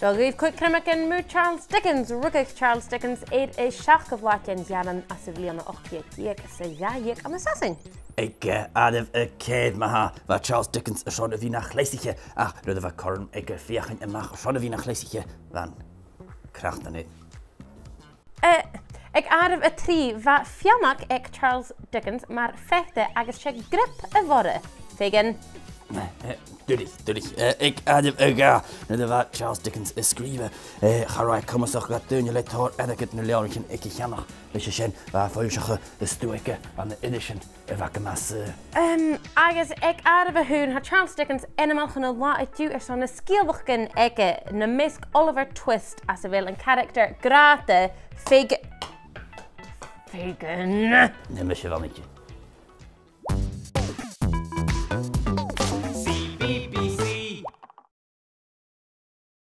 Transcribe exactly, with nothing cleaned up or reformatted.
Do dh'fheuch còig criomagan mu Charles Dickens. Rugadh Charles Dickens air an seachdamh latha dhen Ghearran anns a' bhliadhna ochd ceud deug 's a dhà dheug ann an Sasainn. Aig, eh, àireamh a ceithir, ma-thà, bha Charles Dickens airson a bhith na chleasaiche, ach nuair a bha cothrom aige feuchainn a-mach airson a bhith na chleasaiche, bha e na chreachdan. Eh, aig àireamh a trì, bha feannag aig Charles Dickens mar pheata agus 's e grip a bh' oirre. Feumaidh. Eh, eh, duilich, duilich. Eh, aig àireamh a dhà, nuair a bha Charles Dickens a' sgrìobhadh, eh, cha robh e comasach do dhaoine le tòrr airgid no leabhraichean aig a cheannach. Leis a sin, bha e a' foillseachadh stuth aige ann an irisean a bha gu math saor. Em, agus aig àireamh a h-aon, tha Charles Dickens ainmeil chun an latha an-diugh airson na sgeulachdan aige, nam measg Oliver Twist, anns a bheil an caractar grànda Fig... Figin. Nì mise a' bhanaigeadh.